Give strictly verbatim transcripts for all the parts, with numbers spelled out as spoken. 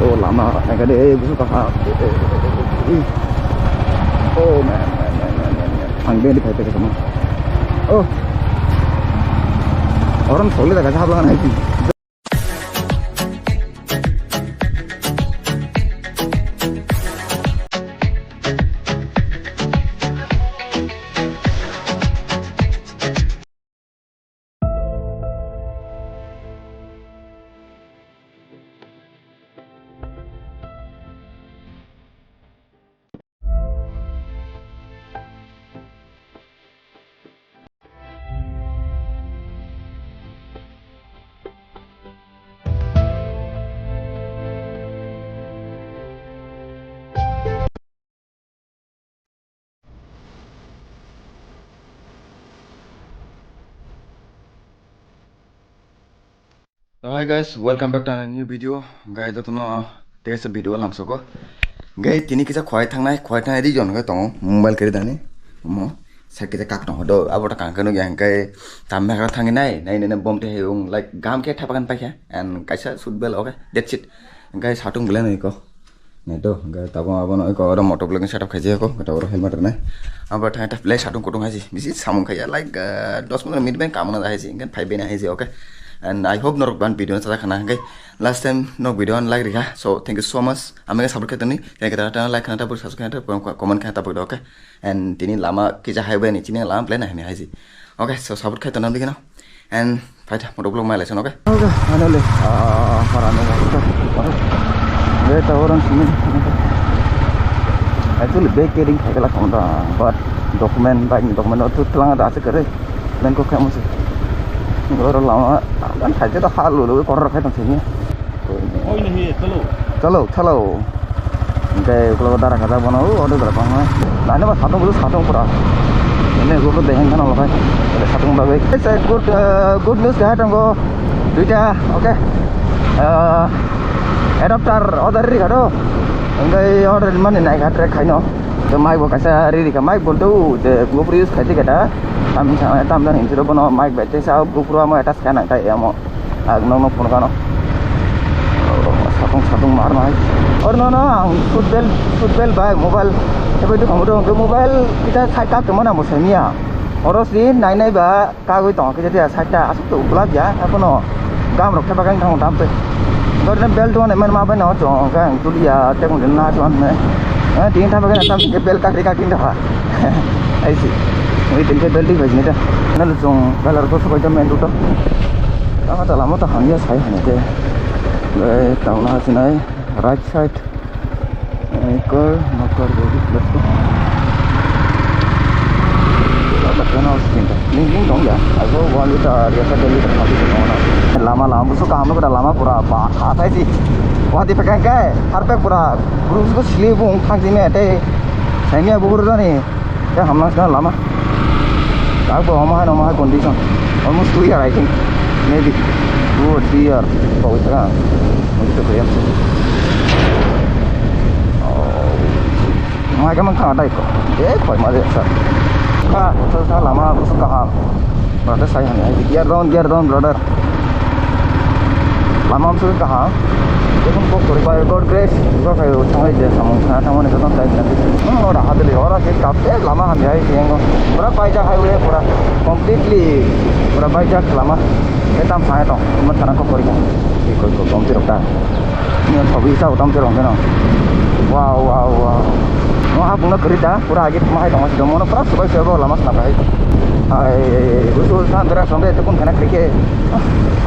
Oh, lama, naikha de, eh, busu kaha. Eh, eh, eh, eh, eh. Oh, man, man, man. Thang de, di phai, phai, phai, sama. Oh. Orang solid, agak hablangan hai. So hi guys, welcome back to a new video. Guys, jotono tei kaisa video lamsoko. Guys, tini kisa khwai thangnai, khwai thangnai region khe tongo, mobile kiri dani. Mo, sa kisa kak tongo do, abo ta kang kano yang kai tam mekha thangi nai, nai nene bom te heung, like, gam khe thapakan paikha, and kaisa shoot bell, okay, that's it. Guys, satung belai nai ko. Nai do, hingke tabuk abono eko oro motor block ni setup khaijak ko, tabuk oro helmet rwnai. Abo thang ta play satung kutung haisi. Bisi samung khaiya, like, ah, dos pondro minute bai kamuna haisi, hingke phai bena haisi, okay. And I hope norok ban video no sajak khana, hingke last time norok video no like rikha. So, thank you so much. Amega support khaitoni, kaya kata ta like khana ta, subscribe khana ta, comment khana ta, okay. And tini lama kisa highway ni, tini lama plan hai haisi. Okay, so support khaitoni amdi khana. And phaitha motor block mai laisano, okay? Okay, finally, ah, para no. Be ta orang sini. Actually, bag carrying khai kala kamu da, but document, bike document tu telang ada ase kare. Main ko kamu sih. Orang lama kan khai ta halu lu koror khai tang sini. Oi nahi, chalo. Chalo, chalo. Hingke ukulok dara kajak bono, o, ode dara bangma. Nani ba satung bulu satung pura. Ini guru deheng kan olo kai. Ode satung bagwi. It's a good, uh, good news kaha tongo. Duita, okay. Uh, adapter order ri kado. Hingke order mani nai kha track khaino. To mic bo kaisa ri ri kha. Mic bo do, je GoPro use khai di kata. Tam sa, tam dan insiro bono mic bai te sa GoPro amo attach kha nang tai amo. Ang nokno phone kano. Satung satung mar nai. Or no no ang football football bai mobile. Ebe tu kamu dong mobile kita side tak teman amo semia. Oro si nai nai ba kagui tong kita dia side ta asuk tu belak ya. Aku no gam rok thapa kan tang tam pe. Dor ne bel tu ne man ma bai no chong kan tu dia te kun na chuan ne. Eh, tin thapa kan tam ke bel kak ri kak tin thapa. Aisi. Ui tin ke bel di bai ni ta. Na lu chong bel ar ko so ko jam men tu to. Tama ta lama ta hanya sai hanya ke. Eh, tauna sinai right side. Eh, kor, no kor, go, let's go. Lama kena house kinta. Ning ning dong ya. Ago one liter, ya sa liter mati dong na. Lama lama busu kaham lo lama pura ba kha sai si. Wati pekai kai. Har pe pura guru ko sli bung thang si me te. Sai me bu guru ni. Ya hamlang sa lama. Kak bo homa hai, homa hai condition. Almost two year, I think. Maybe two or three year. Kok ita kan. Mesti tu kaya mesti. Oh. Mai ka mang thang dai ko. Eh, koi ma de sa. Ka, sa, sa lama ko sa kaham. Brother sai hani. Gear down, gear down, brother. Lama amsuk kaham. Ekon kok kori. By God grace, God hai thang hai je samung thang thang mani kadam tai na. Hmm, ora hadli, ora ke kap de lama ham jai ke ngo. Pura baijak highway pura completely pura baijak lama. Etam phai tong, man thana kok kori. Koi koi koi, bom tirok ta. Ni thobi sa utam tirok no. Wow, wow, wow. Mo ha bungna kori da. Pura agi ma hai tongma sidong mono pura subai subai bo lama sna bai. Ai, busu san bera sombe te kun kana krike.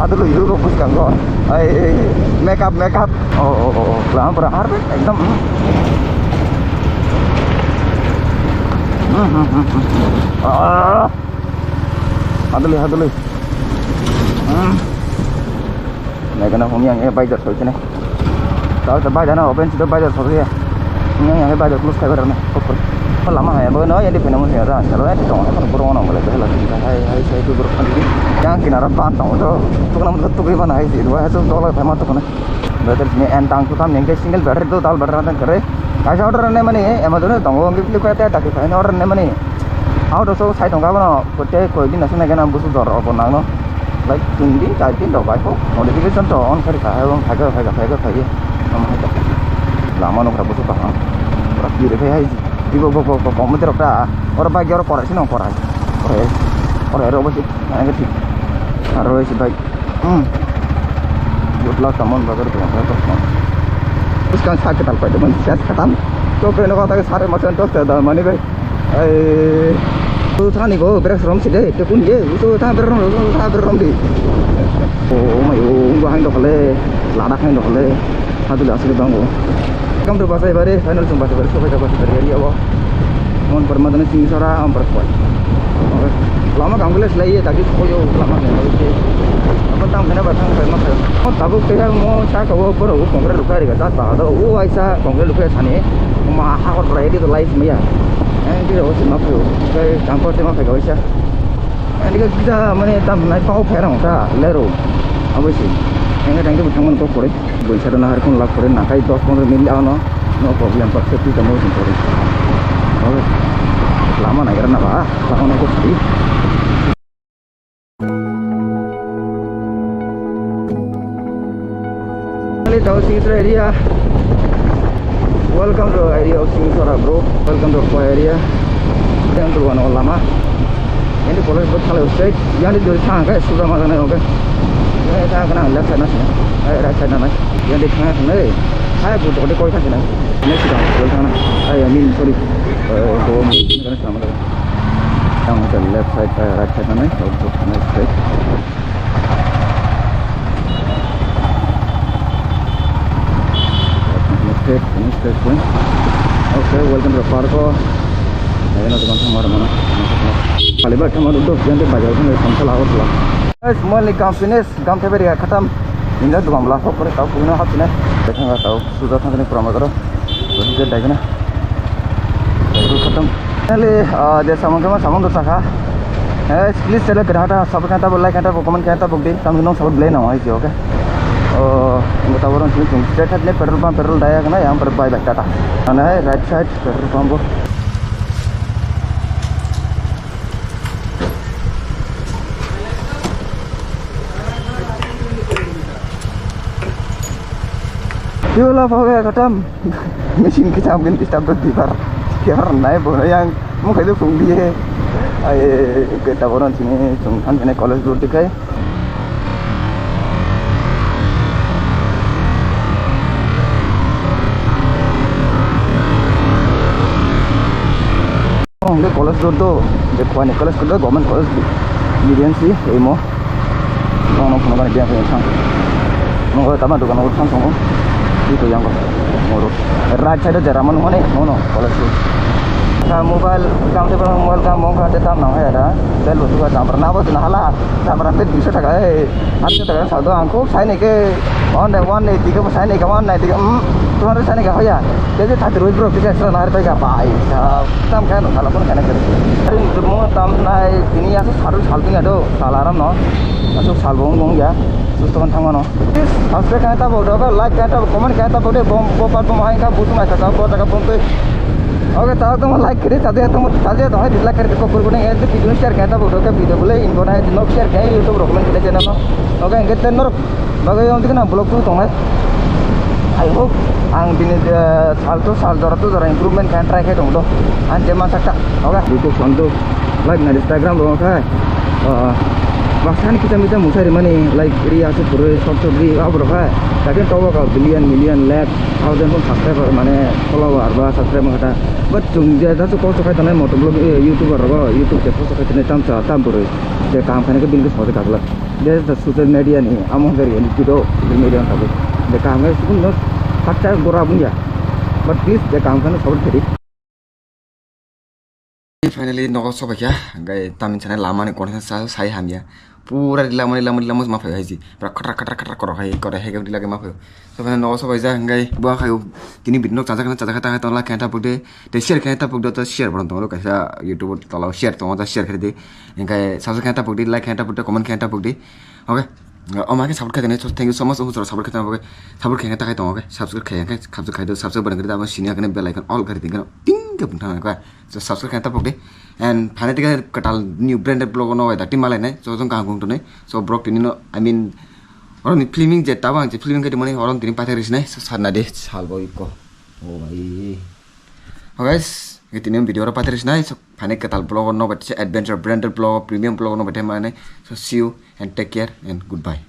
Adu lu yuru bus kanggo. Ai, make up, make up. Oh, oh, oh, oh. Lama pura har be ekdom. Hmm, hmm, hmm, hmm. Ah. Adu lu, adu lu. Hmm. Naikana humi ang e bike jar soi kene. Tao ta bike na open sida bike jar soi ya. Humi ang e bike jar close khai bar na. Lama hai bo no ya di pena mo ya da. Chalo ya tong na kono boro no bole bela. Hai hai sai tu boro kan di. Yang kinara pan tong to. Tu kana mo tu ke ban hai si. Wa so dola phai ma tu kana. Battery ni en tang tu tam nengke single battery tu dal battery tang kare. Kaisa order ne mani Amazon tongo ngi Flipkart ta ta ke order ne mani. Auto so sai tong ka bono kote koi din asuk nai gana busu dor obo nangno. Like tin din char din rok bai ko modification to on kari ka hai phai ka phai ka phai ka phai. Lama nokra bwswk kaham. Pura pure khai hai. Ibo bo bo bo bo motor rok ta. Oro bike oro korai sino korai. Korai. Korai oro bwswk. Ang thik. Aro isi bike. Hmm. Good luck tamon bazar ko. Bwskang sa ketal pai de man. Siat khatam. To pe no kata sare masan to da mani bhai. Ai, tu thani go brake rom si de, te kun ye, tu tha brake rom, tu tha brake rom di. O mai o, unggo hain dokhole, lada hain dokhole, hadu la asli bango. Welcome to Basaibari, final chum Basaibari, sobai ka Basaibari area o. Mon par madana sing sara, am par koi. Lama gangule slai ye, tagi koyo lama ne, oke. Apa tang kena batang kena. Tabuk te mo sa ka wo, boro wo kongre lukha ri ka, ta ta do, wo ai sa kongre lukha sani. Ma ha hor bra edi to life maya. Ang kisa osi ma phaio. Kai kampor te ma phai kaisa. Ang kisa kisa mane tam nai pao pherang ta lero. Abosi. Ang kisa ang kisa thangman kok kore. Boisa dana har kun lak kore na kai dos pondro minute ano. No problem, but safety kamu sin kore. Oke. Lama nai gara na ba. Lama nai kok sari. Finally, tao Singsora area. Welcome to area of Singsora, bro. Welcome to Khowai area. Yang dulu ano lama. Yang di college buat kalau straight. Yang di dulu sana kayak sudah makan oke. Yang sana kena left side nasi. Eh, right side nasi. Yang di tengah sana. Eh, hai buat di kau sana. Ini sudah, kau sana. Eh, I mean, sorry. Eh, kau sana. Yang hotel left side, eh, right side na nai, oh, oh, nice side. Next side, next side point. Okay, welcome to the park. Ayan na dukan thamar mana. Kali ba thamar udah jangan bajar kan samsal awat lah. Guys, mall ni kam finish, kam tebe dia khatam. Inda dukan belah kok kore tau punya hap sini. Dekha tau sudah thang ni pura magaro. Jadi dia dah kena. Khatam. Finally, ah, je samung kema samung dosa kha. Eh, please channel kena hata subscribe kanta bo, like kanta bo, comment kanta bo di. Tam nong support belai nang hai je, okay. Oh, ngo taboron sini chung straight hat ne petrol pump petrol daya kena yang per bye bye tata. Ana hai right side petrol pump bo. Fuel up ho gaya khatam. Machine kisa mungkin disturb to dibar. Kya nai bo yang mukhai to phung diye. Ai ke ta boron sini chung than sini college dur dikhai. Hwnkhe college road do, je Khowai ni college road do, government college di, G D M C emo. Nono phunukani biyang phunuk thang. Nungo tama dukan o thang tongo. Iko yango. Moro. Right side o jera manu mane, nono college road. Ka mobile, kam te mobile kam mong ka te tam nang ya da. Bel butu ka jam na bo na hala. Jam te duiso taka, eh. Ang khe tongya sado, ang kok sai nai khe, one day, one day, tike bo sai nai khe, one day, tike, um, tomar sai nai khe hoya. Khe je thati roi bro, kisa extra nari pai kha, pai, sa, tam khe no, sala phone khe na khe. Ari mo tam nai, tini asuk saru sal tini ado, sal aram no, asuk sal bong bong ya, susto kan thang mano. Please, subscribe khe ta bo do, like khe ta bo, comment khe ta bo de, bom, bo pat bom hai kha, busung ai ta, bo ta ka bom pe. Oke, ta tong like khe, ta de tong, ta de tong, dislike khe, ko kur ko ne, video share khe ta bo do, video bole, info nai, nok share khe, YouTube rok comment khe channel no. Oke, hingke ten norok bagwi ang tini vlog tu tongnai. I hope ang bini, eh, sal to sal, jora to jora improvement khe try khe tong do. Ang je ma sakta. Oke. Buku santu like na Instagram ro khe. Ah, baksan kita mita musari mani like ri asu purui short short ri abro khe. Tapi to ka billion million lakh thousand pun subscriber mane follower ba subscriber kata. But chung je da su kosto khai tanai moto vlog, eh, YouTuber ro YouTube je kosto khai tanai tam sa tam purui. Je kam khai ke bin ke sori kagla. Just the social media ni, amo hwnkhe reality do, social media wngkha bo. De kaham khe sukun no sakcha gora bungya. But please, de kaham kheno support khaidi. Finally, nogo sobaikha, hwnkhe tamni sanai lama ni condition sa sai hamya. Pura lama ni, lama ni, lama ma phai haiji. Pura khatra, khatra, khatra koro hai, koro hai, lagi ma phai. So, nogo sobaijak, hwnkhe bo khayo, tini bini nok chajak na, chajak ta, ta, la khe ta pukde, de share khe ta pukde, to share bono tongo, kaisa YouTube tola share tongo, ta share khaidi. Hingke subscribe khe tapuk di, like khe tapuk di, comment khe tapuk di. Oke. Omo khe support khe tini, thank you so much. Omo support khe tini, oke. Support khe takai tongo, oke. Subscribe khe, khe subscribe khe do, subscribe button khe tamo sini khe bell icon all khe tingkhe ting khe button khe. So subscribe khe tapuk di. And phane tingkhe kwtal new branded vlog no da team malai nai. So jong kaham kung tonai. So vlog tini no, I mean, Oro ni filming je tabo ang je filming khe mani oro tini paithak risinai, so sarna de salbo iko. Oh bhai. Okay guys, tini video oro paithak risinai, so phane kwtal vlog no bete adventure branded vlog, premium vlog no bete mane. So see you and take care and goodbye.